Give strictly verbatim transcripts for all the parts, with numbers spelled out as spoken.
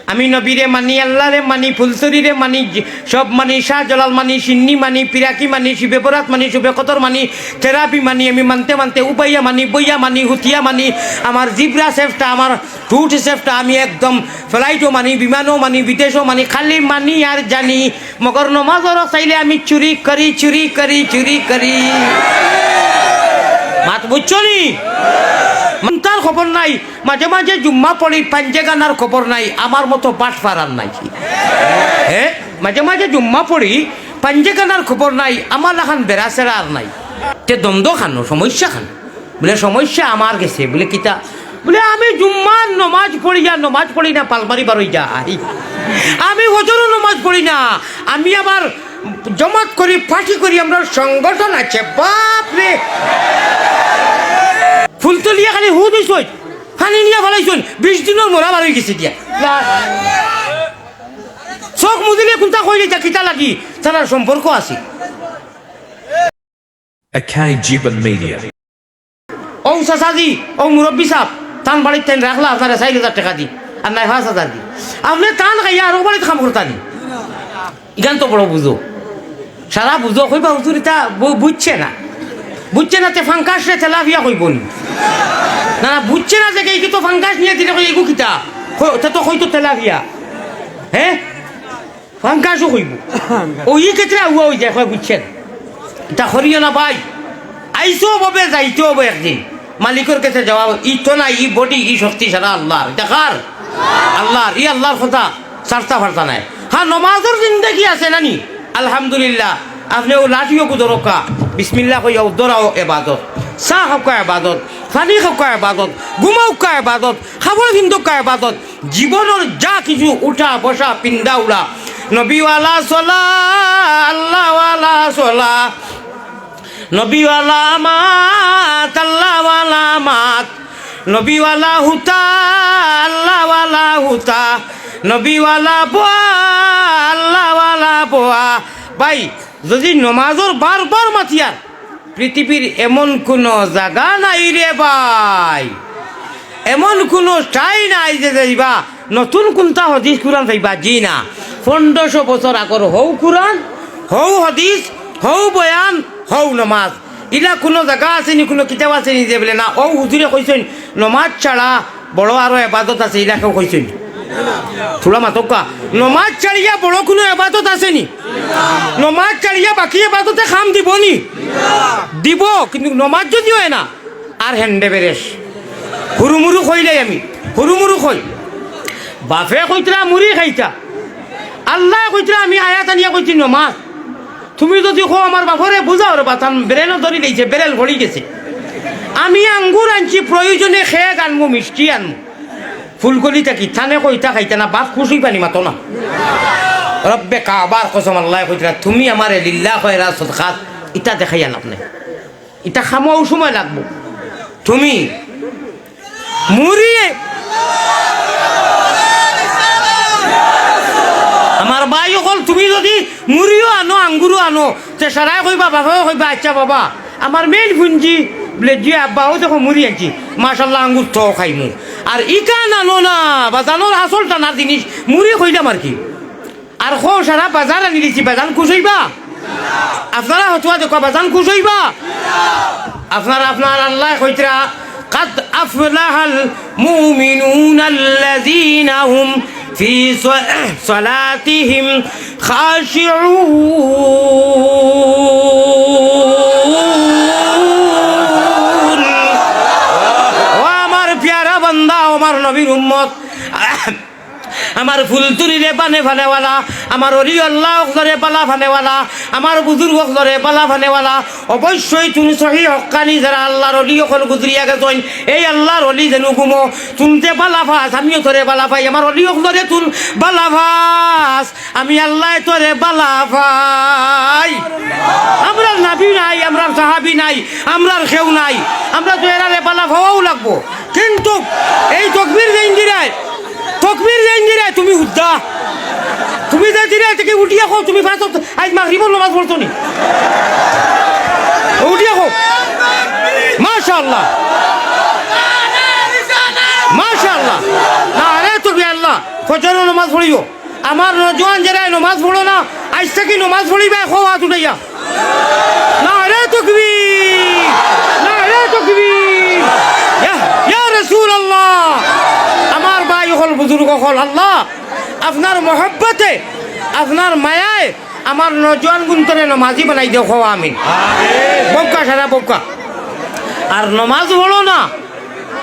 আমি নবীরে মানি, আল্লাহরে মানি, ফুলতলিরে মানি, জি-, সব মানি, শাহজালাল মানি, সিন্নি মানি, পিরাকি মানি, শিবে বরাত মানি, শবে কদর মানি, তেরাবি মানি, আমি মানতে মানতে উবাইয়া মানি, বইয়া মানি, হুতিয়া মানি, আমার জিব্রা সেফটা, আমার ঠুট সেফটা, আমি একদম ফ্লাইটও মানি, বিমানও মানি, বিদেশও মানি, খালি মানি আর জানি। মগর নমাজর অক্ত আইলে আমি চুরি করি, চুরি করি, চুরি করি। মাত বুঝছো নি? মন্তার খবর নাই। মাঝে মাঝে জুম্মা পড়ি, পাঞ্জেগানার খবর নাই, আমার মতো বাটপার আর নাই। হ্যাঁ, মাঝে মাঝে জুম্মা পড়ি, পাঞ্জেগানার খবর নাই, আমার লাখান বেড়াছেড়া আর নাই। তে দ্বন্দ্ব খানো, সমস্যা খানো? বুলে, "সমস্যা আমার গেছে।" বুলে, "কিতা?" বুলে, "আমি জুম্মার নমাজ পড়ি আর নমাজ পড়ি না, পালমারি বারোই যাই। আমি ফজরও নমাজ পড়ি না, আমি আবার জমাত করি, পার্টি করি, আমরার সংগঠন আছে।" বাপ রে! ফুলতলিয়ে খালি হু দিছইন, পানি নিয়া ফালাইছইন, বিশ দিনর মরা বারোই গেছে দিয়া। চোখ মুদিলে কুনতা কইলে যা কিতা লাগি, তারার সম্পর্ক আছে। A K G Media. ও চাচাজি, ও মুরব্বি সাব, তান বাড়িত তাইন রাখলা আপনারে চাইর হাজার টেকা দি, আর নাই পাঁচ হাজার দি। আপনে তান খাইয়া আরো বাড়িত কাম করতা নি? ইখান তো বড় বুঝো। সারা বুঝো, কইবা, "হুজুর, ইতা বু-, বুঝছে না।" বুঝছে না, তে ফাঙ্কাসরে তেলাপিয়া কইবো নি? না, না, বুঝছে না যে কি তো ফাঙ্কাস নিয়া দিলে কই, "এগু কিতা?" কই, তে তো কইতো তেলাপিয়া। হ্যাঁ? ফাঙ্কাসও কইবো। ও ই ক্ষেত্রে আগুয়া অই যায়, কয়, "বুঝছেন? ইতা করিও না ভাই। আইছো অবে, যাইতে অইবো একদিন।" মালিকর কাছে জবাব, ই তো না, ই বডি, ই শক্তি সারা আল্লাহর। ইতা কার? আল্লাহর। ই আল্লাহর কথা ছাড়তা পারতা নায়। হ্যাঁ, নমাজর জিন্দেগি আছে না নি? আলহামদুলিল্লাহ। আপনে ও লাঠিও কুদরকা, বিসমিল্লাহ কইয়া উদ্দরাও এবাদত। চা খাউক্কা এবাদত, পানি খাউক্কা এবাদত, ঘুমাউক্কা এবাদত, কাপড় পিন্দুক্কা এবাদত। জীবনর যা কিছু উঠা, বসা, পিন্দা, উড়া, নবীওয়ালা চলা, আল্লাহওয়ালা চলা, নবীওয়ালা মাত, আল্লাহওয়ালা মাত, নবীওয়ালা হুতা, আল্লাহওয়ালা হুতা, নবীওয়ালা বওয়া, আল্লাহওয়ালা বওয়া। ভাই, যদি নমাজর বারবার মাতিয়ার, পৃথিবীর এমন কুনু জাগা নাই রে ভাই, এমন কুনু ঠাই নাই যে যাইবা নতুন কুনতা হাদিস কুরআন পাইবা। জি না, পনেরোশো বছর আগর হউ কুরআন, হউ হাদিস, হউ বয়ান, হউ নমাজ। ইলা কুনু জাগা আছে নি, কুনু কিতাব আছে নি যে বলে না, অউ হুজুরে কইছইন নমাজ ছাড়া বড় আরো এবাদত আছে, ইলা কেউ কইছইন? থুড়া মাতউক্কা। নমাজ ছাড়িয়া বড় কুনু এবাদত আছে নি? নমাজ ছাড়িয়া বাকি এবাদতে কাম দিবো নি? দিবো, কিন্তু নমাজ যদি অয় না, আর হেন্ডে বেরেস। হুরুমুরু কইলাই আমি, হুরুমুরু কই। বাপে কইতরা মুড়ি খাইতা, আল্লায় কইতরা আমি আয়াত আনিয়া কইছি নমাজ। তুমি যদি কও আমার বাপরে বুঝাও রে বা, তান ব্রেনও ধরি লইছে, ব্রেন গলি গেছে। আমি আঙ্গুর আনছি, প্রয়োজনে খেয়ে আনমু, মিষ্টি আনমু। ফুলকলি থাকি, তানে কইতা খাইতা না, বাপ খুশ অইবা নি, মাতো না। রব্বে কাবার কসম, আল্লায় কইতরা, তুমি আমারে লিল্লাহ কয়রা সদকাত, ইতা দেখাইয়া লাভ নাই। ইতা খামো অউ সময় লাগবো। তুমি মুড়ি, আমার ভাই অকল, তুমি যদি মুড়িও আনো, আঙ্গুরও আনো, তে সারায় কইবা, বাবাও কইবা, "আচ্ছা বাবা, আমার মেইন পুঞ্জি।" বলে, "জি আব্বা, অউ দেখো মুড়ি আনছি, মাশাআল্লাহ, আঙ্গুর তো খাইমু।" আর ইখান আনো না, বাজানোর আসল টানা জিনিস, মুড়ি কইলাম আর কি। আর কও সারা বাজার আনি দিছি, বাজান খুশ অইবা? আপনারা হতুয়া দেখো, বাজান খুশ অইবা? আপনারা, আপনার আল্লায় কইতরা, "قد أفلح المؤمنون الذين هم في ص-، صلاتهم خاشعون।" ও আমার পিয়ারা বান্দা, ও আমার নবীর উম্মত, আমার ফুলতলিরে বানে ফানেওয়ালা, আমার অলি আল্লাহ অকলরে বালা ফানেওয়ালা, আমার বুজুর্গ অকলরে বালা ফানেওয়ালা, অবশ্যই তুন সহি হক্কানি যারা আল্লাহর অলি অকল গুজরিয়া গেছইন, এই আল্লাহর অলি যেন ঘুমো, তুনতে বালা ফাস, আমিও তোরে বালা ফাই, আমার অলি অকলরে তুন বালা ফাস, আমি আল্লায় তোরে বালা ফাই। আমরার নাবি নাই, আমরার সাহাবি নাই, আমরার কেউ নাই, আমরা তো এরারে বালা ফাওয়াও লাগবো। কিন্তু এই তকবির যেইন দিরায়, তকবির যেইন দিরায়, তুমি হুদ্দা। তুমি যে দিরায়, তাকে উঠিয়া কও, তুমি পাঁচ ওয়াক্ত আইজ মাগরিবর নামাজ পড়ছো নি? উঠিয়া কও। মাশাআল্লাহ। মাশাআল্লাহ। নারে তকবির আল্লাহ। ফজরর নমাজ পড়িও। আমার নওজোয়ান যেরা নমাজ পড়ো না, আইজ থাকি নমাজ পড়িবায়, কও আত উঠাইয়া। নারে তকবীর, নারে তকবীর। ইয়া, ইয়া রাসূলুল্লাহ। আমার ভাই অকল, বুজুর্গ অকল, আল্লাহ আপনার মহব্বতে, আপনার মায়ায় আমার নওজোয়ান গুনতরে নমাজি বানাই দেও, কও আমিন। বউক্কা সারা বউক্কা। আর নমাজ পড়ো না,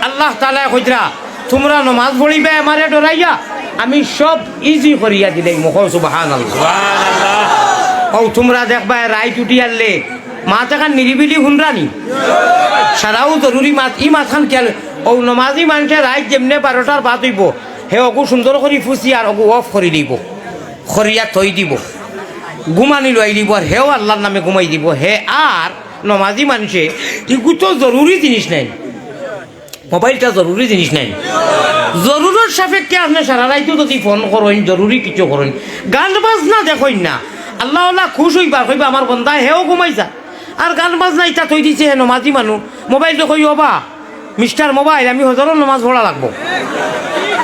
আল্লাহ তাআলায় কইরা, তুমরা নমাজ পড়িবায় আমারে ডরাইয়া, আমি সব ইজি করিয়া দিলাইমু, কও সুবহানাল্লাহ। সুবহানাল্লাহ। অউ তুমরা দেখবায় রাইত উঠিয়ারলে মাত এখান নিরিবিলি হুনরানি। সারাউ জরুরি মাত, ই মাতখান খেয়াল। অউ নমাজি মানষে রাইত যেমনে বারোটার বাদ অইবো, হে অগু সুন্দর করি ফুছি আর অগু off করি দিবো, করিয়া থই দিবো, ঘুমানি লই দিবো, আর হেও আল্লার নামে ঘুমাই দিবো। হে আর নমাজি মানষে, ইগু তো জরুরি জিনিস নায়। মোবাইলটা জরুরি জিনিস নায়। জরুরত সাপেক্ষে আপনে সারা রাইতও যদি ফোন করইন, জরুরি কিছু করইন, গান বাজনা দেখইন না, আল্লাহ আল্লাহ খুশ অইবা, কইবা, "আমার বন্দা, হেও ঘুমাই যা।" আর গান বাজনা ইতা থই দিছে, হে নমাজি মানুষ, মোবাইল দেখো, "ও বা, মিস্টার মোবাইল, আমি ফজরর নমাজ পড়া লাগবো।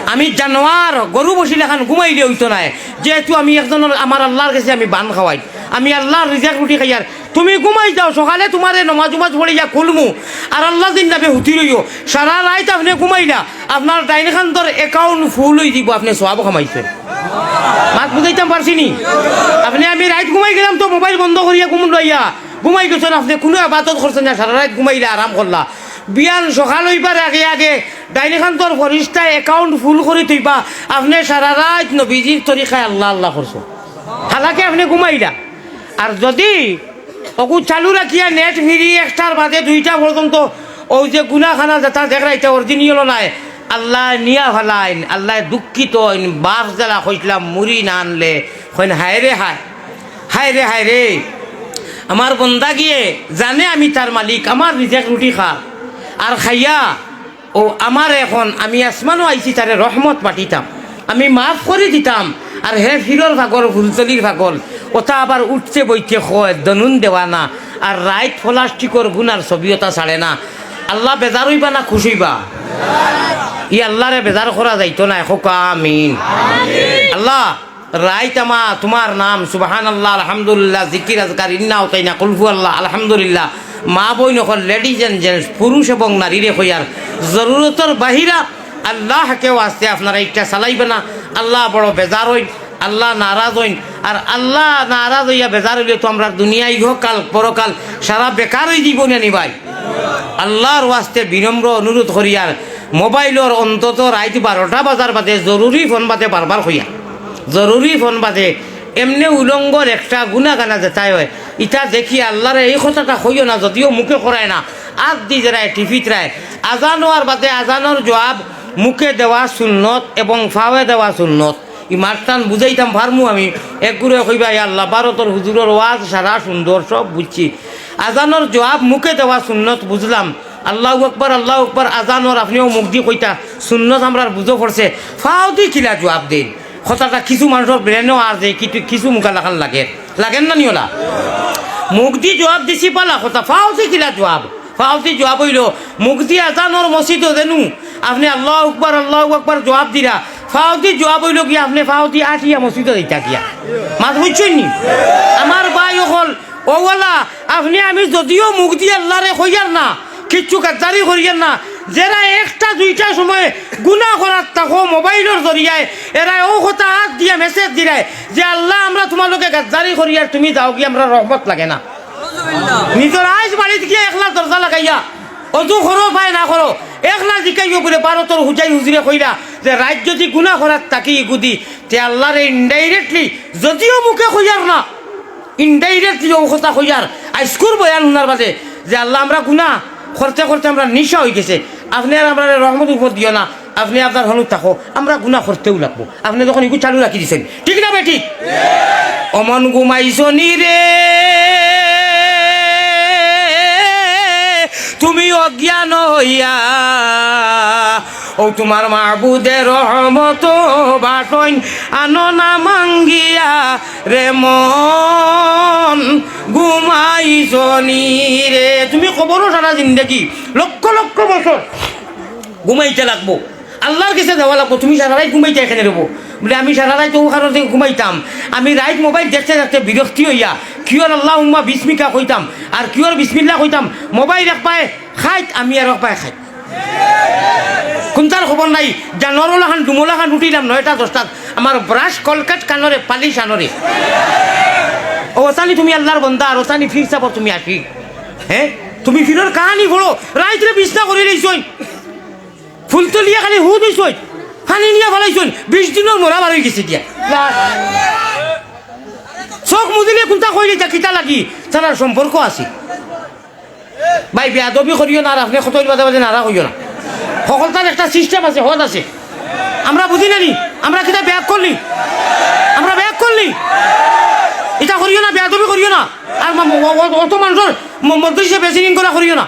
আমি জানোয়ার, গরু বসিল এখান ঘুমাইলে অইতো নায়, যেহেতু আমি একজনর, আমার আল্লার গেছে আমি বান খাওয়াই, আমি আল্লার রিজেক রুটি খাইয়ার, তুমি ঘুমাই যাও, সকালে তুমারে নমাজ উমাজ পড়িয়া খুলমু।" আর আল্লা জিন্দাবে হুতি রইও, সারা রাইত আপনে ঘুমাইলা, আপনার ডাইন কান্দর account full অই দিবো, আপনে সওয়াব কামাইছইন। মাত বুঝাইতাম পারছি নি? আপনে আমি রাইত ঘুমাই গেলাম তো মোবাইল বন্ধ করিয়া ঘুম লইয়া ঘুমাই গেছইন, আপনে কুনু ইবাদত করছইন না, সারা রাইত ঘুমাইলা, আরাম করলা। বিয়ান সকাল অইবার আগে আগে ডাইন কান্দর ফিরিস্তায় account full করি থইবা, আপনে সারা রাইত নবীজির তরিকায় আল্লা আল্লা করছইন, হালাকে আপনে ঘুমাইলা। আর যদি অগু চালু রাখিয়া net free একটার বাদে দুইটা পর্যন্ত অউ যে গুনাখানা যেটা দেখরায়, ইটা original নায়, আল্লায় নিয়া ফালাইন, আল্লায় দুঃখিত অইন। বাফ যেলা কইছলাম, মুড়ি না আনলে কইন, "হায় রে হায়, হায় রে হায় রে, আমার বন্দা গিয়ে জানে আমি তার মালিক, আমার রিজেক রুটি খার, আর খাইয়া অউ আমারে এখন, আমি আসমানো আইছি, তারে রহমত পাঠিতাম, আমি মাফ করি দিতাম, আর হে ফিরর পাগল, ফুলতলির পাগল, অতা আবার উঠতে বইতে কয়, দনুন দেওয়া না, আর রাইত প্লাস্টিকর গুনার ছবি অতা ছাড়ে না।" আল্লা বেজার অইবা না খুশ অইবা? ই আল্লারে বেজার করা যাইতো নায়, কউক্কা আমিন। আল্লা রাইত আমা তুমার নাম, সুবহানাল্লাহ, আলহামদুলিল্লাহ, জিকির আজকার, ইন্না আতাইনা, কুলহু আল্লাহ, আলহামদুলিল্লাহ। মা বইন অকল, ladies and gents, পুরুষ এবং নারীরে কইয়ার, জরুরতর বাহিরা আল্লাহ হাকে ওয়াস্তে আপনারা ইটা চালাইবা না। আল্লাহ বড় বেজার অইন, আল্লাহ নারাজ অইন। আর আল্লাহ নারাজ অইয়া বেজার অইলে তো আমরার দুনিয়া ইহকাল পরকাল সারা বেকার অই যিবো নি ভাই। আল্লার ওয়াস্তে বিনম্র অনুরোধ করিয়ার, মোবাইলর অন্তত রাইত বারোটা বাজার বাদে জরুরি ফোন বাদে বারবার কইয়া। জরুরি ফোন বাদে এমনে উলঙ্গর একটা গুনাগানা যেতায় অয়, ইতা দেখি আল্লারে এই কথাটা কইও না, যদিও মুখে করায় না, আত দি যেরায়, টিপিতরায়। আজান অওয়ার বাদে আজানর জবাব মুখে দেওয়া সুন্নত এবং পাওয়ে দেওয়া সুন্নত। ই মাতখান বুঝাইতাম পারমু আমি, একগুরে কইবা, "ইয়া আল্লাহ, ভারতর হুজুরর ওয়াজ সারা সুন্দর, সব বুঝছি। আজানর জবাব মুখে দেওয়া সুন্নত বুঝলাম, আল্লাহু আকবার, আল্লাহু আকবার, আজানর আপনেও মুখ দি কইতা, সুন্নত আমরার বুঝো পড়ছে, পাও দি কিলা জবাব দেইন?" কথাটা কিছু মানষর brain-ও আর যে কিছু, কিছু মুখা লাখান লাগের, লাগের না নি অলা? মুখ দি জবাব দিছি বালা কথা, পাও দি কিলা জবাব? পাও দি জবাব অইলো, মুখ দি আজানর মসজিদো যেনু আপনে আল্লাহু আকবার, আল্লাহু আকবার জবাব দিরা, পাও দি জবাব অইলো গিয়া আপনে পাও দি আটিয়া মসজিদো যাইতা গিয়া। মাত বুঝছইন নি? আমার ভাই অকল, অউ অলা, আপনে আমি যদিও মুখ দি আল্লারে কইয়ার না, কিচ্ছু গাদ্দারি করিয়ার না, যেরা একটা দুইটা সময় গুনা করাত থাকো মোবাইলর জরিয়ায়, এরা অউ কথা আত দিয়া message দিরায় যে, "আল্লাহ, আমরা তুমার লগে গাদ্দারি করিয়ার, তুমি যাও গিয়া, আমরার রহমত লাগে না।" নিজর আইজ বাড়িত গিয়া একলা দরজা লাগাইয়া, অজু করো পায় না করো, একলা জিকাইও বুলে ভারতর হুজাই হুজুরে কইরা যে রাইত যদি গুনা করাত থাকি ইগুদি, তে আল্লারে indirectly, যদিও মুখে কইয়ার না, indirectly অউ কথা কইয়ার, আইজকুর বয়ান হুনার বাদে যে, "আল্লাহ, আমরা গুনা করতে করতে আমরার নিশা অইগেছে, আপনে আর আমরারে রহমত উপর দিও না, আপনে আপনার হনু থাকো, আমরা গুনা করতেউ লাগবো।" আপনে যখন ইগু চালু রাখি দিছইন, ঠিক না বেঠিক? অমন ঘুমাইছো নি রে তুমি অজ্ঞান অইয়া, অউ তুমার মাবুদে রহমত বাটইন আনো না মাঙ্গিয়া রে মন, ঘুমাইছো নি রে। তুমি কবরো সারা জিন্দেগি লক্ষ লক্ষ বছর ঘুমাইতে লাগবো, আল্লার গেছে যাওয়া লাগবো, তুমি সারা রাইত ঘুমাইতে এখানে রইবো। বুলে, আমি সারা রাইত অউ কারণে ঘুমাইতাম। আমি রাইত মোবাইল দেখতে দেখতে বিরক্তি অইয়া কিওর আল্লাহুম্মা বিসমিকা কইতাম, আর কিওর বিসমিল্লাহ কইতাম। মোবাইল এক পায়ে খাইত, আমি আর এক পায়ে খাইত। কুন্তার খবর নাই, জানোয়ারর লাখান, ডুমর লাখান উঠিলাম নয়টা দশটাত। আমার ব্রাশ, কলগেট কানরে, পালিশ আনরে। অউ আছানি তুমি আল্লার বন্দা, আর অছানি ফির সাবর তুমি আশিক। হে, তুমি ফিরর কাহানি পড়ো, রাইতরে বিছনা করি লইছইন। ফুলতলিয়া খালি হুদ অইছইন, পানি নিয়া ফালাইছইন, বিশ দিনর মরা বার অইগেছে গিয়া। চউখ মুজিলে কুন্তা কইলে ইতা কিতা লাগি? তারার সম্পর্ক আছে। ভাই, বেয়াদবি করিও না, আর আপনে কতইন বাদে বাদে নারা কইও না। হকলতার একটা system আছে, হদ আছে। আমরা বুঝি না নি? আমরা কিতা বেয়াক্কল নি? আমরা বেয়াক্কল নি? ইতা করিও না, বেয়াদবি করিও না। আর মা-, ও-, ও-, অত মানষর ম-, মজলিসে বেশি দিন করা করিও না।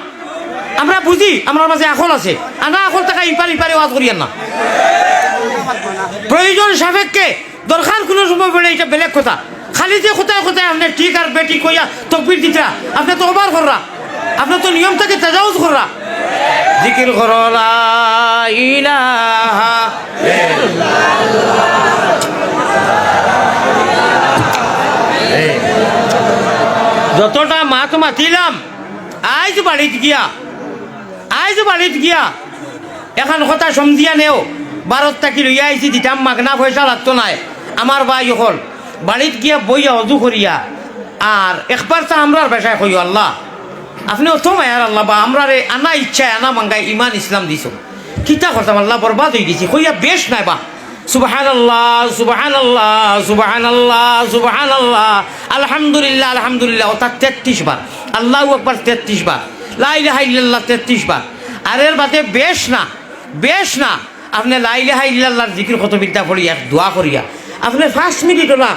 আমরা বুঝি, আমরার মাঝে আকল আছে। আনা আকল থাকায় ইপার ইপারে ওয়াজ করিয়ার না। প্রয়োজন সাপেক্ষে দরকার কুনু সময় পড়ে, ইটা বেলেগ কথা। খালি যে কথায় কথায় আপনে ঠিক আর বেঠিক কইয়া তকবির দিতরা, আপনে তো over কররা, আপনে তো নিয়ম থাকি তাজাউজ কররা। জিকির করো লা ইলাহা ইল্লাল্লাহ। যতটা মাত মাতিলাম, আইজ বাড়িত গিয়া, আইজ বাড়িত গিয়া এখান কথা সমঝিয়া নেও। ভারত থাকি লইয়া আইছি, দিতাম মাগনা, পয়সা লাগতো নায়। আমার ভাই অকল, বাড়িত গিয়া বইয়া অজু করিয়া, আর একবার তা আমরার ভাষায় কইও, "আল্লাহ, আপনে অত মায়ার আল্লাহ বা, আমরারে আনা ইচ্ছায় আনা মাঙ্গায় ইমান ইসলাম দিছো। কিতা করতাম আল্লাহ, বরবাদ অইগেছি।" কইয়া বেশ নায় বা। সুবহানাল্লাহ, সুবহানাল্লাহ, সুবহানাল্লাহ, সুবহানাল্লাহ, আলহামদুলিল্লাহ, আলহামদুলিল্লাহ, অর্থাৎ তেত্রিশ বার। আল্লাহু আকবার তেত্রিশ বার। লা ইলাহা ইল্লাল্লাহ তেত্রিশ বার। আর এর বাদে বেশ না, বেশ না, আপনে লা ইলাহা ইল্লাল্লাহর জিকির কত বিদ্যা পড়িয়া, এক দোয়া করিয়া, আপনে পাঁচ মিনিট অলা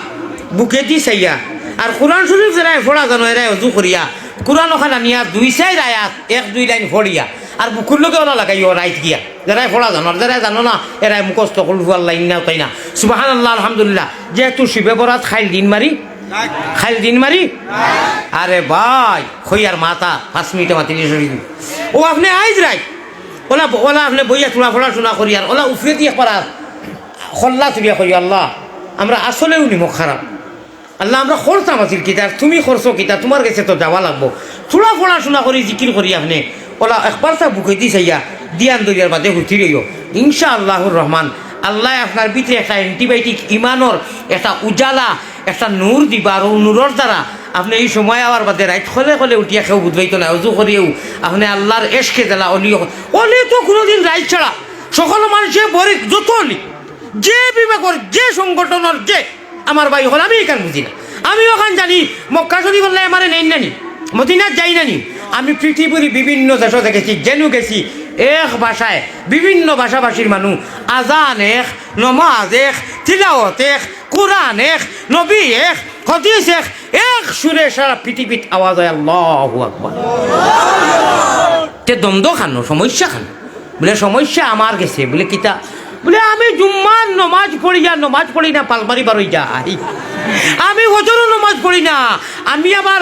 বুকেদি চাইয়া, আর কোরআন শরীফ যেরায় পড়া জানো, এরায় অজু করিয়া, কোরআন অখান আনিয়া দুই চাইর আয়াত, এক দুই লাইন পড়িয়া, আর বুকুর লগে অলা লাগাইও রাইত গিয়া। যেরায় পড়া জানো, আর যেরায় জানো না, এরায় মুখস্থ কুল হু আল্লাহ ইন্না তাইনা। সুবহানাল্লাহ, আলহামদুলিল্লাহ। যেহেতু শিবে বরাত খাইল দিন মারি, খাইল দিন মারি। আরে ভাই, কইয়ার মাতা, পাঁচ মিনিটে মাতিলে শরীর। অউ আপনে আইজ রাইত, অলা, অলা আপনে বইয়া থুড়া পড়াশুনা করিয়ার, অলা উফরেদি একবার আর খল্লা তুলিয়া কইও, "আল্লাহ, আমরা আসলেউ নিমক খারাপ।" আল্লাহ, আমরা করতাম আছিল কিতা, আর তুমি করছো কিতা, তুমার গেছে তো যাওয়া লাগবো। থুড়া পড়াশুনা করি, জিকির করি আপনে, অলা একবার তা বুকেদি চাইয়া, দিয়ান দরিয়ার বাদে হুতি রইও। ইনশা আল্লাহুর রহমান, আল্লায় আপনার ভিতরে একটা antibiotic ইমানর একটা উজালা, একটা নূর দিবা, আর অউ নূরর দ্বারা আপনে ই সময় আওয়ার বাদে রাইত খলে খলে উঠিয়া কেউ বুঝবাইতো না, অজু করিয়াউ আপনে আল্লাহর এশকে জ্বালা অলি অকল। অলি তো কুনুদিন রাইত ছাড়া, সকল মানষে বড়ি যত অলি, যে বিভাগর, যে সংগঠনর, যে আমার ভাই অকল, আমি ইখান বুঝি না। আমি অখান জানি, মক্কা শরীফ আল্লায় আমারে নেইন না নি, মদিনাত যাই না নি। আমি পৃথিবীর বিভিন্ন দেশো দেখছি, যেনু গেছি, এক ভাষায়, বিভিন্ন ভাষাভাষীর মানুষ, আজান এক, নমাজ এক, তিলাওয়াত এক, কোরআন এক, নবী এক, হাদিস এক, এক সুরে সারা পৃথিবীত আওয়াজ অয়, "আল্লাহু আকবার।" তে দ্বন্দ্ব খানো, সমস্যা খানো? বুলে, "সমস্যা আমার গেছে।" বুলে, "কিতা?" বুলে, "আমি জুম্মার নমাজ পড়িয়া, নমাজ পড়ি না, পালমারি বারই যাই। আমি ফজরও নমাজ পড়ি না, আমি আবার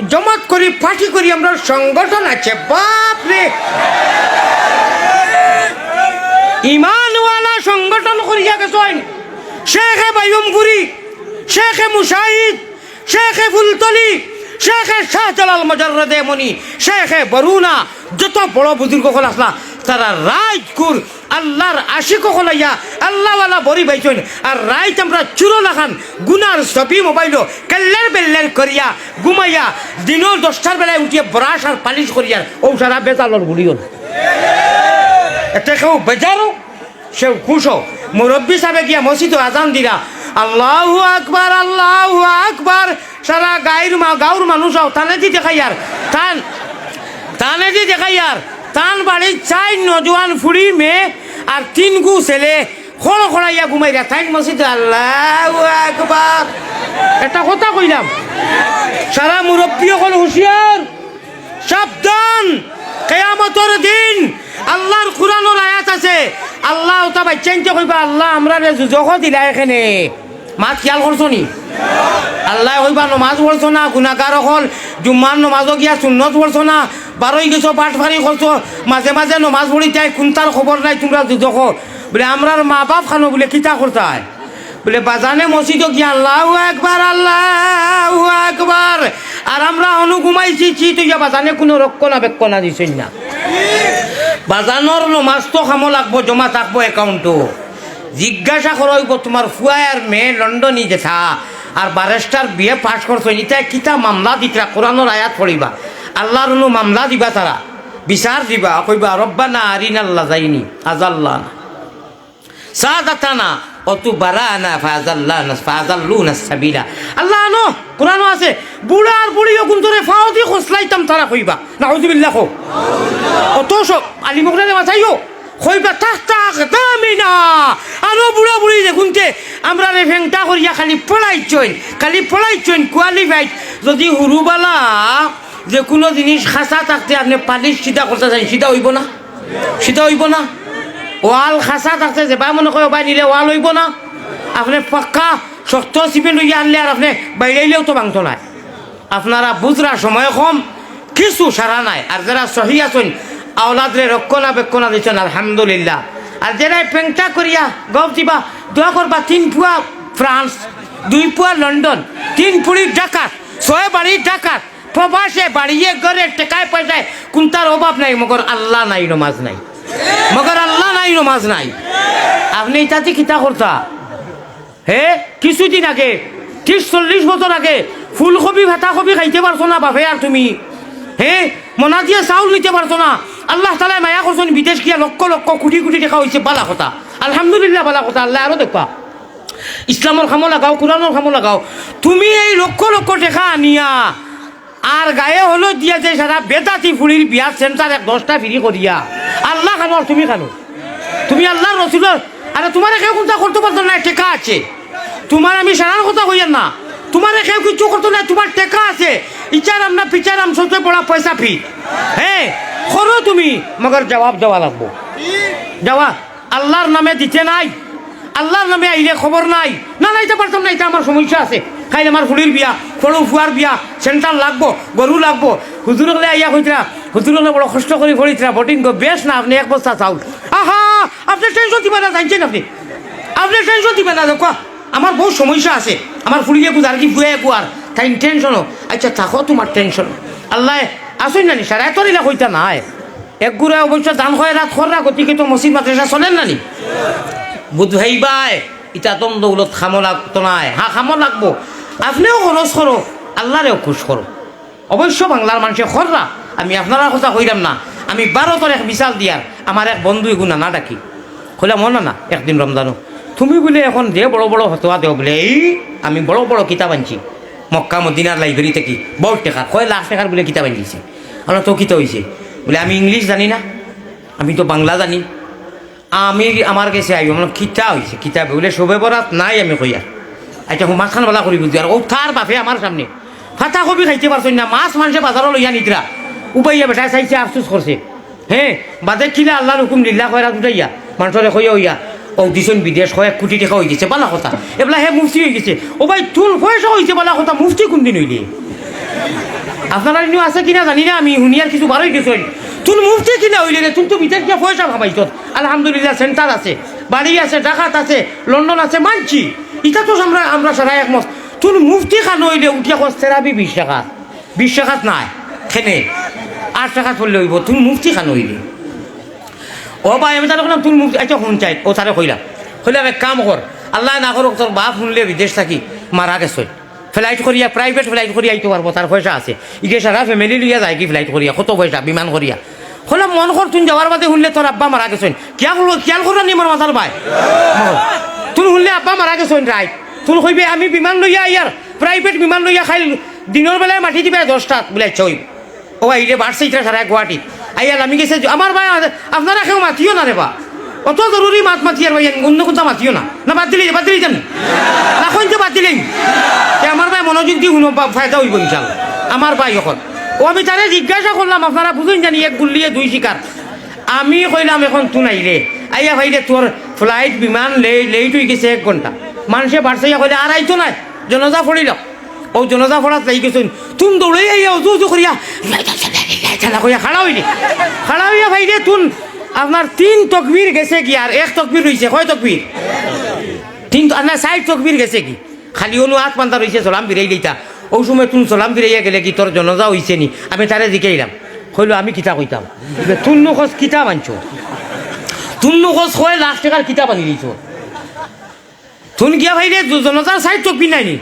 জমাত করি, পার্টি করি, আমরার সংগঠন আছে।" বাপ রে, ইমানওয়ালা সংগঠন করিয়া গেছইন। শেখে বায়ুমপুরি, শেখে মুশাহিদ, শেখে ফুলতলি, শেখে শাহজালাল, মুজাররদে মনি, শেখে বরুণা, যত বড় বুজুর্গ অকল আছলা, তারা রাইতকুর আল্লাহর আশিক অকল আইয়া, আল্লাহওয়ালা বড়ি বাইছইন। আর রাইত আমরা চুরর লাখান গুনার ছবি মোবাইলো কেল্লের বেল্লের করিয়া ঘুমাইয়া, দিনর দশটার বেলায় উঠিয়া ব্রাশ আর পালিশ করিয়ার অউ সারা বেজালর গুড়ি অইল। এতে কেউ বেজারও, সেও খুশও। মুরব্বি সাবে গিয়া মসজিদো আজান দিরা, "আল্লাহু আকবার, আল্লাহু আকবার।" সারা গাইর মা-, গাউর মানুষ আও, তানেদি দেখাইয়ার, তান, তানেদি দেখাইয়ার, তান বাড়ির চাইর নজওয়ান ফুড়ি মেয়ে আর তিনগু ছেলে খড়খড়াইয়া ঘুমাইরা, তাইন মসজিদো, "আল্লাহু আকবার।" একটা কথা কইলাম, সারা মুরব্বি অকল হুঁশিয়ার। সাবধান, কিয়ামতর দিন আল্লাহর কুরআনর আয়াত আছে, আল্লায় অতা বাইচ্চাইন্তে কইবা, "আল্লাহ, আমরারে দুজখো দিলায় কেনে।" মাত খিয়াল করছো নি? আল্লায় কইবা, "নমাজ পড়ছো না, গুনাগার অকল, জুম্মার নমাজো গিয়া সুন্নত পড়ছো না, বারই গেছো, বাটপারি করছো, মাঝে মাঝে নমাজ পড়িতায়, কুন্তার খবর নাই, তুমরা দুজখো।" বুলে, "আমরার মা-বাপ খানো বুলে কিতা করতায়?" বুলে, বাজানে মসজিদো গিয়া আল্লাহু আকবার, আল্লাহু আকবার। আর আমরা অনো ঘুমাইছি, চিত অইয়া বাজানে কুনু রক্ষণাবেক্ষণা দিছইন না। বাজানর নমাজ তো কামো লাগবো, জমা থাকবো অ্যাকাউন্টো। জিজ্ঞাসা করা অইবো, তুমার ফুয়া আর মেয়ে লন্ডনি যেতা, আর ব্যারিস্টার বিএ পাস করছইন, ইতায় কিতা মামলা দিতরা, কোরআনর আয়াত পড়িবা, আল্লাহর নু মামলা দিবা তারা, বিচার দিবা, কইবা, রব্বানা আরিনাল্লাযাইনি আযাল্লানা সাদাতানা ওয়া তুব আলাইনা ফাআযাল্লানা, ফাআযাল্লুনা সাবিলা। আল্লাহ আনো, কোরআনো আছে, বুড়া আর বুড়ি অগুন্তরে ফাওদি খসলাইতাম তারা কইবা। নাউজুবিল্লাহ কও। অত সব আলিম অকলরে মাথাইও, কইবা তাহতা আকদামিনা। আনো বুড়া বুড়ি দেখুনতে আমরারে ফেংটা করিয়া খালি পড়াইছইন, খালি পড়াইছইন, কোয়ালিফাইড। যদি হুরুবালা যে কুনু জিনিস খাসা থাকতে আপনে পালিশ সিধা করতা চাইন, সিধা অইবো না? সিধা অইবো না? ওয়াল খাসা থাকতে যেবায় মনে কয় ওবায় নিলে ওয়াল অইবো না? আপনে পাক্কা শক্ত সিমেন্ট অইয়া আনলে আর আপনে বাইড়াইলেও তো ভাঙতো নায়। আপনারা বুঝরা সময় কম, কিছু সারা নাই। আর যেরা সহি আছইন, আওলাদরে রক্ষণাবেক্ষণা দিছইন, আলহামদুলিল্লাহ। আর যেরা ফেংটা করিয়া গপ দিবা, দোয়া করবা, তিন পুয়া ফ্রান্স, দুই পুয়া লন্ডন, তিন পুড়ি ঢাকাত, ছয় বাড়ি ঢাকাত, প্রবাসে বাড়িয়ে ঘরে টেকায় পয়সায় কুন্তার অভাব নাই, মগর আল্লাহ নাই, নমাজ নাই। মগর আল্লাহ নাই, নমাজ নাই। আপনে ইতাতে কিতা করতা? হে, কিছুদিন আগে, ত্রিশ চল্লিশ বছর আগে ফুলকপি, ফাতাকপি খাইতে পারছো না বাপে আর তুমি। হে, মনা দিয়া চাউল নিতে পারছো না। আল্লাহ তাআলায় মায়া করছইন, বিদেশ গিয়া লক্ষ লক্ষ কুটি কুটি টেকা অইছে, বালা কথা। আলহামদুলিল্লাহ, বালা কথা। আল্লায় আরো দেখবা। ইসলামর কামো লাগাও, কোরআনর কামো লাগাও। তুমি এই লক্ষ লক্ষ টেকা আনিয়া আর গায়ে হলুদ দিয়া যে সারা বেদাতি ফুড়ির বিয়ার সেন্টার এক দশটা ফ্রি করিয়া, আল্লাহ খানো আর তুমি খানো। তুমি আল্লাহর রসুলর, আরে তুমারে কেউ কুন্তা করতো পারতো নায়, টেকা আছে। তুমার আমি সারার কথা কইয়ার না, তুমারে কেউ কিচ্ছু করতো নায়, তুমার টেকা আছে। ইচারাম না পিচারাম, সবচেয়ে বড় পয়সা ফি। হে, করো তুমি, মগর জবাব দেওয়া লাগবো। দেওয়া আল্লাহর নামে দিতে নাই, আল্লাহর নামে আইলে খবর নাই। না, না, ইতা পারতাম না, ইতা আমার সমস্যা আছে। কাইল আমার ফুড়ির বিয়া, বড় ফুয়ার বিয়া, সেন্টার লাগবো, গরু লাগবো। হুজুর অকলে আইয়া কইতরা, হুজুর অকলে বড় কষ্ট করি পড়িতরা, বটিন গো, বেশ না, আপনে এক বস্তা চাউল। আহা, আপনে টেনশন দিবা না, জানছইন আপনে। আপনে টেনশন দিবা না, দেখো, আমার বউত সমস্যা আছে। আমার ফুড়িয়ে গুজার কি ফুয়ে গুয়ার, তাই টেনশনও। আচ্ছা, থাকো তুমার টেনশন। আল্লায় আছইন না নি, সারা এত রিলা কইতা নায়। এক গুড়া অবশ্য দান খয়রাত কররা, গতিকে তো মসজিদ মাদ্রাসা চলের না নি? বুঝ ভাই ভাই, ইতা ধন দৌলত কামো লাগতো নায়। হ্যাঁ, কামো লাগবো। আপনেও খরচ করো, আল্লারেও খুশ করো। অবশ্য বাংলার মানষে কররা, আমি আপনারার কথা কইরাম না। আমি ভারতর এক মিসাল দিয়ার, আমার এক বন্ধু এগু নানা ডাকি। কইলাম, "ও নানা, একদিন রমজানো তুমি বুলে এখন যে বড় বড় ফতোয়া দেও বুলে, এই আমি বড় বড় কিতাব আনছি মক্কা মদিনার লাইব্রেরি থাকি, বউত টেকার, কয় লাখ টেকার বুলে কিতাব আনছি।" আমরা তো কিতা অইছে? বুলে, "আমি ইংলিশ জানি না, আমি তো বাংলা জানি, আমি, আমার গেছে আইও।" আমরা, "কিতা অইছে, কিতা?" বুলে, "শবে বরাত নাই আমি কইয়ার।" আচ্ছা, হো, মাতখান বালা করি বুঝি। আর ও তার বাপে আমার সামনে ফাতাকপি খাইতে পারছইন না, মাছ মানষে বাজারো লইয়া নিতরা, উবাইয়া বেটায় চাইছে, আফসোস করছে। হে, বাদে কিলা আল্লার হুকুম লিল্লা কয়রাত উঠাইয়া, মানষরে কইয়া অইয়া, ও দিছইন বিদেশ, কয়েক কুটি টেকা অইগেছে, বালা কথা। এবলা হে মুফতি অইগেছে। ও ভাই, তুন পয়সা অইছে, বালা কথা, মুফতি কুনদিন অইলে? আপনারার ইনো আছে কিনা জানি না, আমি হুনিয়ার কিছু বারই গেছইন। তুন মুফতি কিলা অইলে রে, তুন তো বিদেশ গিয়া পয়সা কামাইছস। আলহামদুলিল্লাহ, সেন্টার আছে, বাড়ি আছে, ঢাকাত আছে, লন্ডন আছে, মানছি। ইতা তো আমরা, আমরা সারা একমত। তুন মুফতি খান অইলে উঠিয়া কস তেরাবি বিশ টাকা। বিশ টাকাত নায়, খেনে আট টাকাত পড়লে অইবো, তুন মুফতি খান অইলে। ও ভাই, আমি তারে কইলাম, "তুন মুফতি, আচ্ছা, হুন চাই।" ও তারে কইলাম, কইলাম, "এক কাম কর, আল্লায় না করউক, তোর বাপ হুনলে বিদেশ থাকি মারা গেছইন। ফ্লাইট করিয়া, প্রাইভেট ফ্লাইট করিয়া আইতো পারবো, তার পয়সা আছে। ইগে সারা ফ্যামিলি লইয়া যায়গি ফ্লাইট করিয়া, কত পয়সা, বিমান করিয়া।" কইলাম, "মন কর, তুন যাওয়ার বাদে হুনলে তোর আব্বা মারা গেছইন।" খিয়াল করো, খিয়াল করো নি আমার মাথার ভাই? তুন হুনলে আব্বা মারা গেছইন রাইত, তুন কইবে, "আমি বিমান লইয়া আইয়ার, প্রাইভেট বিমান লইয়া খাইল দিনর বেলায় মাটি দিবা দশটাত।" বুলে, "আচ্ছা, অইবো।" ও ভাই, রে বাড়ছে ইতরা সারা গুয়াহাটিত। আইয়া লামি গেছে, আমার ভাই, আপনারা কেউ মাতিও না রে বা। অত জরুরি মাত মাতিয়ার ভাই, অন্য কুন্তা মাতিও না। না, বাদ দিলে, বাদ দিলে যান। না, কইন তো বাদ দিলেই। তে আমার ভাই মনোযোগ দি হুনো, বা-, ফায়দা অইবো ইনশাআল্লাহ। আমার ভাই অখন। ও আমি তারে জিজ্ঞাসা করলাম, আপনারা বুঝইন জানি, এক গুল্লিয়ে দুই শিকার। আমি কইলাম, "এখন তুন আইলে, আইয়া ভাইরে তোর ফ্লাইট, বিমান লে-, লেট অইগেছে এক ঘন্টা।" মানষে বাড়ছে ইয়া কইলে, "আর আইতো নায়, জনাজা পড়িলাম।" ও জনাজা পড়াত লাগি গেছইন, তুন দৌড়াই আইয়া উজু উজু করিয়া, লা কইয়া খাড়া অইলে। খাড়া অইয়া ভাইরে তুন আপনার তিন তকবীর গেছে গিয়া, আর এক তকবীর রইছে। কয় তকবীর? তিন, আর না, চাইর তকবির গেছে কি? খালি অনু আত বান্ধা রইছে, সালাম ফিরাইলিতা। অউ সময় তুন সালাম ফিরাইয়া গেলে কি তোর জনাজা অইছে নি? আমি তারে জিকাইলাম, কইলো, "আমি কিতা কইতাম?" তুন নু কস কিতা বানছো? তুন নু কস কয় লাখ টেকার কিতা বানি দিছো? তুন গিয়া ভাই রে, জ-, জনাজার চাইর তকবির নাই নি?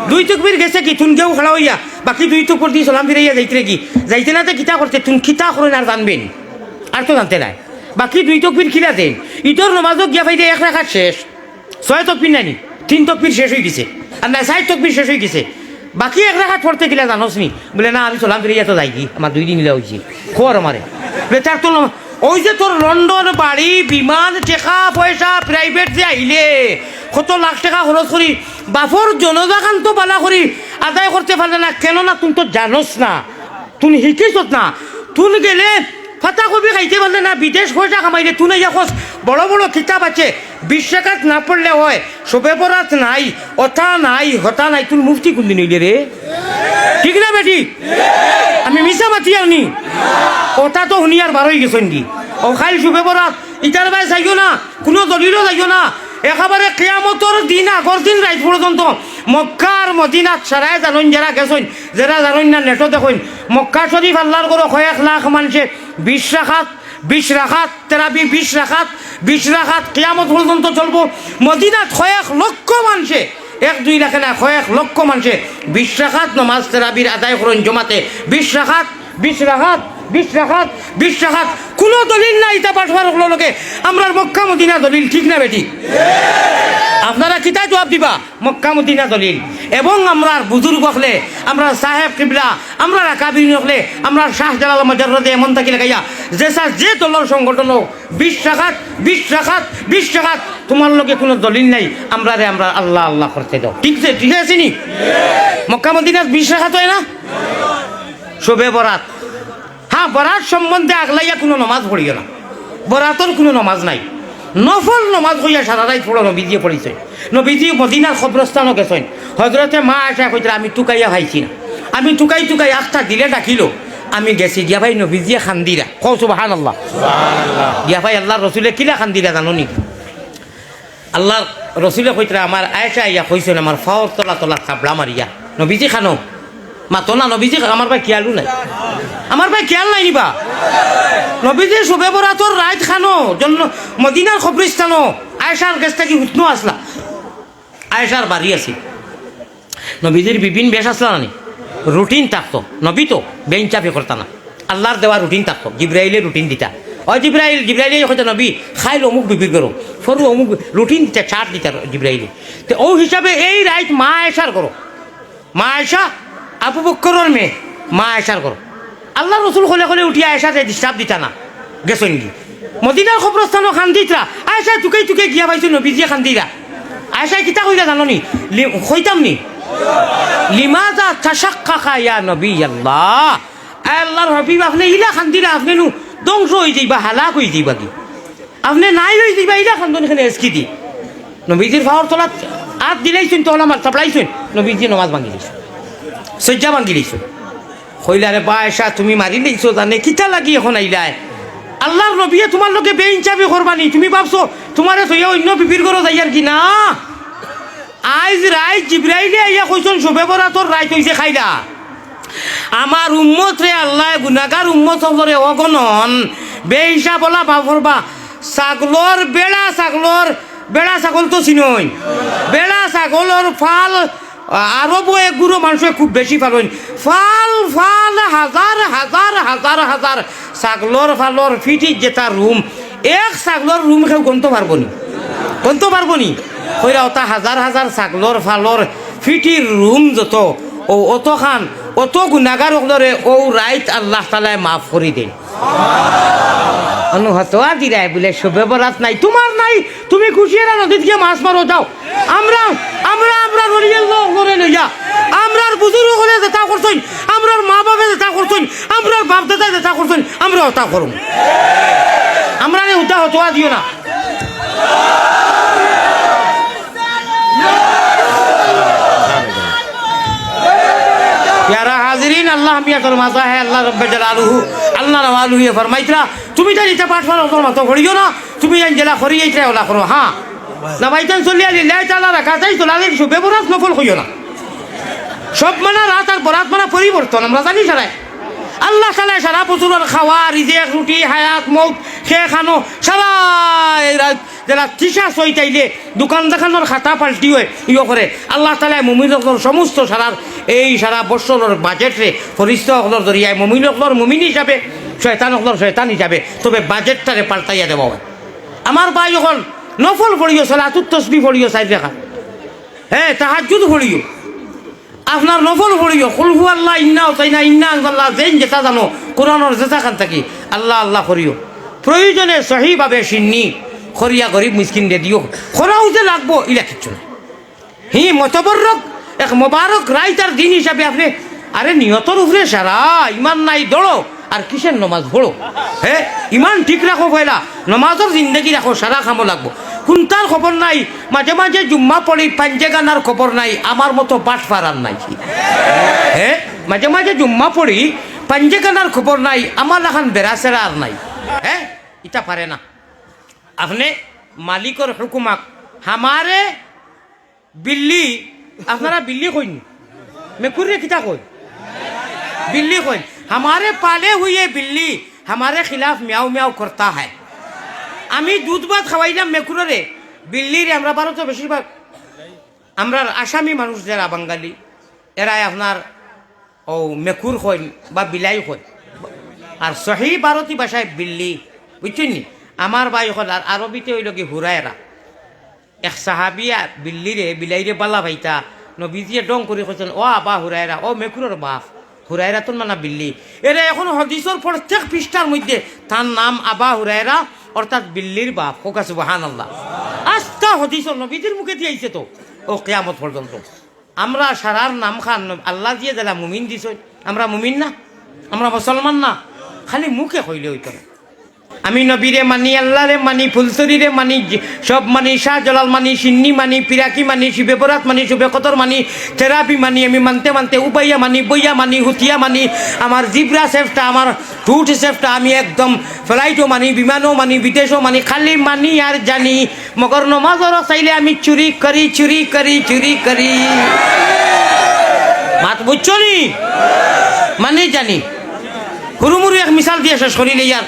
দুই তকবির গেছে কি? তুন গিয়াউ খাড়া অইয়া, বাকি দুই তকবির দি সালাম ফিরাইয়া যাইতরে কি? যাইতে না তে কিতা করতে? তুন কিতা করইন আর জানবে নি? আর তো জানতে নাই। বাকি দুই তকবির কিলা দেন? ইদর নমাজও গিয়া ভাই রে, এক রাকাত শেষ। ছয় তকবির নাই নি? তিন তকবির শেষ অইগেছে। আর না, চাইর তকবির শেষ অইগেছে। বাকি এক রাকাত পড়তে কিলা জানোস নি? বুলে, "না, আমি সালাম ফিরাইয়া তো যাইগি, আমার দুই দিন ইলা অইছে।" খবর আমারে। বেটার তো নম-, অউ যে তোর লন্ডন বাড়ি, বিমান, টেকা, পয়সা, private যে আইলে, কত লাখ টেকা খরচ করি, বাপর জনাজাখান তো বালা করি আদায় করতে পারলে না, কেননা তুন তো জানোস না, তুন হিকিছত না, তুন গেলে পাতা কবি খাইতে পারলে না, বিদেশ পয়সা কামাইলে, তুন আইয়া কস বড় বড় কিতাব আছে, বিশ রাকাত না পড়লে অয়, শবে বরাত নাই, অতা নাই, হতা নাই, তুন মুফতি কুনদিন অইলে রে? ঠিক না বেটি? আমি মিছা মাতিয়ার নি? অতা তো হুনিয়ার বারই গেছইন গি। অউ কাইল শবে বরাত, ইতার বায় যাইও না, কুনু দলিলো যাইও না। একেবারে কিয়ামতর দিন, আগর দিন রাইত পর্যন্ত মক্কা আর মদিনাত সারায় জানইন, যেরা গেছইন, যেরা জানইন না, নেটো দেখইন। মক্কা শরিফ আল্লার ঘরো কয়েক লাখ মানষে বিশ রাকাত, বিশ রাকাত, তেরাবি বিশ রাকাত, বিশ রাকাত কিয়ামত পর্যন্ত চলবো। মদিনাত কয়েক লক্ষ মানষে, এক দুই লাখে না, কয়েক লক্ষ মানষে বিশ রাকাত নমাজ তেরাবির আদায় করইন জমাতে। বিশ রাকাত, বিশ রাকাত, বিশ রাকাত, বিশ রাকাত। কুনু দলিল নাই ইতা বাটপার অকলর লগে। আমরার মক্কা মদিনা দলিল, ঠিক না বেটি? আপনারা কিতা জুয়াব দিবা? মক্কা মদিনা দলিল। এবং আমরার বুজুর্গ অকলে, আমরার সাহেব কিবলা, আমরার আকাবিরিন অকলে, আমরার শাহজালাল মজররদে এমন থাকি লাগাইয়া, যেছা যে দলর সংগঠন অউক, বিশ রাকাত, বিশ রাকাত, বিশ রাকাত, তুমার লগে কুনু দলিল নাই, আমরারে আমরার আল্লা আল্লা করতে দেও। ঠিক আছে, ঠিক আছে নি? মক্কা মদিনাত বিশ রাকাত অয় না? শবে বরাত। হ্যাঁ, বরাত সম্বন্ধে আগলাইয়া কুনু নমাজ পড়িও না, বরাতর কুনু নমাজ নাই। নফল নমাজ কইয়া সারা রাইত পড়ো, নবীজিয়ে পড়িছইন। নবীজি মদিনার কবরস্থানো গেছইন, হজরতে মা আয়েশায় কইতরা, "আমি তুকাইয়া পাইছি না, আমি তুকাই তুকাই আখতা দিলে ডাকিলো, আমি গেছি, গিয়া পাই নবীজিয়ে কান্দিরা।" কও সুবহানাল্লাহ। গিয়া পাই আল্লার রসুলে কিলা কান্দিরা জানো নি? আল্লার রসুলে কইতরা, "আমার আয়েশা আইয়া কইছইন, আমার পাওর তলা তলা থাবড়া মারিয়া।" নবীজি কানো? মাতো না, নবীজি কানো? আমার বায় খিয়ালউ নাই, আমার বায় খিয়াল নাই নি বা? নবীজি শবে বরাতর রাইত কানো, জন্য মদিনার কবরস্থানো আয়েশার গেছ থাকি হুতনো আছলা, আয়েশার বাড়ি আছিল। নবীজির বিভিন্ন বেশ আছলা না নি, রুটিন থাকতো। নবী তো বেইনসাফি করতা না, আল্লার দেওয়া রুটিন থাকতো, জিব্রাইলে রুটিন দিতা। "ও জিব্রাইল", জিব্রাইলে কইতা, "নবী, কাইল অমুক বিবির ঘরো, পরু অমুক", রুটিন দিতা, চার্ট দিতা জিব্রাইলে। তে অউ হিসাবে এই রাইত মা আয়েশার ঘরো, মা আয়েশা, আবু বক্করর মেয়ে, মা আয়েশার ঘরো। আল্লার রসুল কলে কলে উঠিয়া আয়েশারে disturb দিতা না, গেছইন গি। মদিনার কবরস্থানো কান্দিতরা, আয়েশায় তুকাই তুকাই গিয়া পাইছইন নবীজিয়ে কান্দিরা। আয়েশায় কিতা কইরা জানো নি? লি-, কইতাম নি? "লিমাযা তাশাক্কাকা ইয়া নবী আল্লাহ?" আয় আল্লার হাবিব, আপনে ইলা কান্দিরা, আপনে নু ধ্বংস অইযাইবা, হালাক অইযাইবা গি। আপনে নাই অইযাইবা, ইলা কান্দন কেনে এসকি দি। নবীজির পাওর তলাত আত দিলাইছইন, তলা মার চাপড়াইছইন, নবীজিয়ে নমাজ ভাঙ্গিলাইছইন, সইজ্জা ভাঙ্গিলাইছইন। কইলা, "রে বা আয়েশা, তুমি মারিলাইছো জানে, কিতা লাগি এখন আইলায়? আল্লার নবীয়ে তুমার লগে বেইনসাফি করবা নি? তুমি ভাবছো তুমারে থইয়া অইন্য বিবির ঘরো যাইয়ার গি? না।" আইজ রাইত জিব্রাইলে আইয়া কইছইন, "শবে বরাতর রাইত অইছে কাইলা। আমার উম্মতরে আল্লায়, গুনাগার উম্মত অকলরে অগণন বেহিসাব অলা মাফ করবা।" ছাগলর, বেড়া ছাগলর, বেড়া ছাগল তো চিনইন, বেড়া ছাগলর ফাল, আ-, আরবো এক গুরু মানষে খুব বেশি ফালইন। ফাল, ফাল, হাজার, হাজার, হাজার, হাজার ছাগলর ফালর ফিটিত যেতা রুম, এক ছাগলর রুম কেউ গনতো পারবো নি? গনতো পারবো নি? কইরা অতা হাজার হাজার ছাগলর ফালর ফিটির রুম যত, অউ অতখান, অত গুনাগার অকলরে অউ রাইত আল্লাহ তাআলায় মাফ করি দেইন। অনু হতোয়া দিরায় বুলে, "শবে বরাত নাই, তুমার নাই, তুমি কুশিয়ারা নদীত গিয়া মাছ মারো, যাও।" আমরা, আমরা, আমরা রলিয়াল্লাহ অকলরে লইয়া, আমরার বুজুর্গ অকলে যেতা করছইন, আমরার মা-বাফে যেতা করছইন, আমরার বাপ-দাদায় যেতা করছইন, আমরা অতা করমু। আমরারে হুদা হতোয়া দিও না। প্যারা হাজিরিন, আল্লাহ মিয়াতর মাজা হে, আল্লাহ রব্বে জালালুহু, আল্লাহ নওয়ালুহুয়ে ফরমাইতরা, "তুমি তাইন ইতা পাঠ পারো, অকলর মাতো করিও না, তুমি তাইন যেলা করি এইতরা অলা করো।" হ্যাঁ, না ভাইজান, চলিয়া লিল্লাহি তাআলা রাখা চাই, চলা চাই, শুভে বরাত নফল কইও না। সব মানা রাত আর বরাত মানা পরিবর্তন, আমরা জানি সারায়। আল্লাহ তাআলায় সারা বছরর খাওয়া, রিজেক, রুটি, হায়াত, মউত, খে খানো, সারা এই রাত যারা তৃষা সইতাইলে দোকান দেখানোর খাতা পাল্টি হয়, ইয়ো করে। আল্লাহ তাআলায় মুমিন অকলর সমস্ত সারার এই সারা বছরর বাজেটরে ফরিস্তা অকলর জরিয়ায় মুমিন অকলর মুমিন হিসাবে, শয়তান অকলর শয়তান হিসাবে, তবে বাজেটটারে পাল্টাইয়া দেওয়া হয়। আমার ভাই অকল নফল পড়িও, সালাতুত তসবি পড়িও, চাইর রাকাত। হ্যাঁ, তাহাজ্জুদ পড়িও, আপনার নফল পড়িও, কুল হু আল্লাহ, ইন্না উতাইনা, ইন্না আনজালনা, যেইন যেটা জানো, কোরআনর যেটা খান থাকি, আল্লাহ আল্লাহ করিও। প্রয়োজনে সহিভাবে সিন্নি করিয়া গরিব মিসকিনরে দিও। করাও যে লাগবো, ইলা কিচ্ছু না। হি মতবরক এক মোবারক রাইত আর দিন হিসাবে আপনি, আরে, নিয়তর উপরে সারা, ইমান নাই দৌড়ো, আর কিসের নমাজ পড়ো? হে, ইমান ঠিক রাখো পয়লা, নমাজর জিন্দেগি রাখো, সারা কামো লাগবো। কুন্তার খবর নাই, মাঝে মাঝে জুম্মা পড়ি, পাঞ্জে গানার খবর নাই, আমার মতো বাটপার আর নাই। হে, মাঝে মাঝে জুম্মা পড়ি, পাঞ্জে গানার খবর নাই, আমার লাখান বেড়াছেড়া আর নাই। হে, ইটা পারে না। আপনি মালিকর হুকুমাক, হামারে বিল্লি, আপনারা বিল্লি কইন নি? মেকুররে কিতা কইন? বিল্লি কইন। হামারে পালে হুয়ে বিল্লি, হামারে খিলাফ মিয়াও মিয়াও করতা হ্যায়। আমি দুধ ভাত খাওয়াইলাম মেকুররে, বিল্লিরে। আমরা ভারতো বেশিরভাগ, আমরার আসামি মানুষ যারা বাঙালি, এরাই আপনার ও মেকুর কইন বা বিলাই কইন। আর সহি ভারতী ভাষায় বিল্লি, বুঝছইন নি? আমার ভাই অকল, আর আরবিতে অইলো কি হুরায়রা। এক সাহাবিয়া বিল্লিরে, বিলাইরে বালা পাইতা, নবীজিয়ে ডং করি কইছইন, "ও আবা হুরায়রা, ও মেকুরর বাপ।" হুরায়রাতুন মানা বিল্লি। এরে এখন হাদিসর প্রত্যেক পৃষ্ঠার মধ্যে তার নাম আবা হুরায়রা, অর্থাৎ বিল্লির বাপ। কউক্কা সুবহানাল্লাহ। আস্তা হাদিসর নবীজির মুখেদি আইছে তো, ও কিয়ামত পর্যন্ত। আমরা সারার নাম খান আল্লায় দিয়া যেলা মুমিন দিছইন, আমরা মুমিন না? আমরা মুসলমান না? খালি মুখে কইলে অইতো না। আমি নবীরে মানি, আল্লারে মানি, ফুলছড়িরে মানি, জি-, সব মানি, শাহজালাল মানি, সিন্নি মানি, পিরাকি মানি, শিবে বরাত মানি, শুভে কদর মানি, তেরাবি মানি। আমি মানতে মানতে উবাইয়া মানি, বইয়া মানি, হুতিয়া মানি, আমার জিব্রা সেফটা, আমার ঠুট সেফটা, আমি একদম ফ্লাইটও মানি, বিমানও মানি, বিদেশও মানি, খালি মানি আর জানি। মগর নমাজর চাইলে আমি চুরি করি, চুরি করি, চুরি করি। মাত বুঝছো নি? মানি জানি। হুরুমুরু এক মিসাল দিয়া শেষ করিলে ইয়ার।